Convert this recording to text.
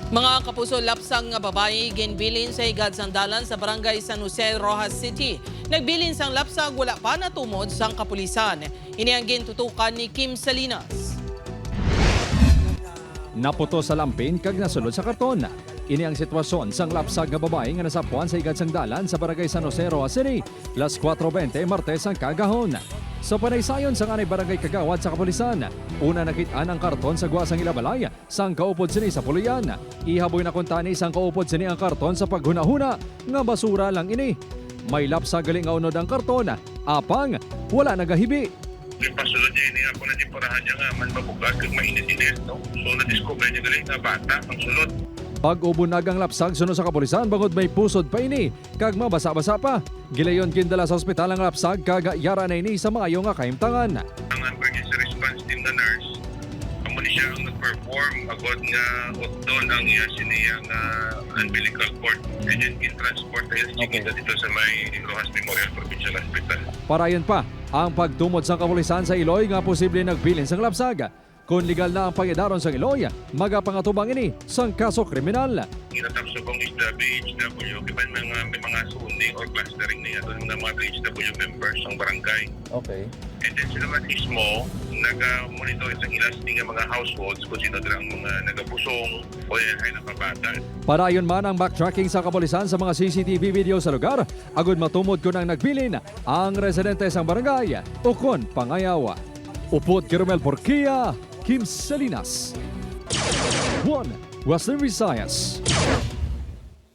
Mga kapuso, lapsag nga babae ginbilin sa higad sang dalan sa Barangay San Jose, Roxas City. Nagbilin sang lapsag, wala pa natumod sang kapulisan. Ini ang gintutukan ni Kim Salinas. Naputo sa lampin kag nasulod sa karton. Ini ang sitwasyon sang lapsag nga babae nga nasapuan sa higad sang dalan sa Barangay San Jose, Roxas City. Las 4:20 Martes ang kagahon. Sa panaysayon sang anay barangay kagawad sa kapulisan, una nakit-an ang karton sa guwa sang ila balay sang kaupod sini sa puluyan. Ihaboy na kuntani sang kaupod sini ang karton sa paghunahuna nga basura lang ini. May lapsag gali nga unod ang karton, apang wala nagahibi. Yung pasulod niya, ini ako na timpurahan niya nga man mabugat kag mainit-init, no? So na-discover niya gali nga bata ang sulod. Pag-ubunag ang lapsag suno sa kapulisan bangod may pusod pa ini kag mabasa-basa pa. Gilayon gindala sa ospital ang lapsag kag yara na ini sa maayo nga kahimtangan. Ang emergency response team na nurse, amo ni siya ang nag-perform agod nga utdon ang iya siniya nga umbilical cord. And then in-transport tayo okay dito sa may Roxas Memorial Provincial Hospital. Parayon pa ang pagtumod sa kapulisan sa iloy nga posible nagbilin sang lapsag. Kung legal na ang pangidaron sang iloy, magapangatubang ini sang kaso kriminal. Ginatap subong is the BHW, kaya mga, may mga zoning or clustering niya doon mga BHW members ng barangay. And then sila man mismo, nag-monitor sa ilas nga mga households kung sino dira ang mga nagabusong o yan ay nakabata. Parayon man ang backtracking sa kapulisan sa mga CCTV video sa lugar, agud matumod kun ang nagbilin ang residente sang barangay o kon pangayaw. Upod kay Romel Porquia, Kim Salinas. 1. Western Visayas.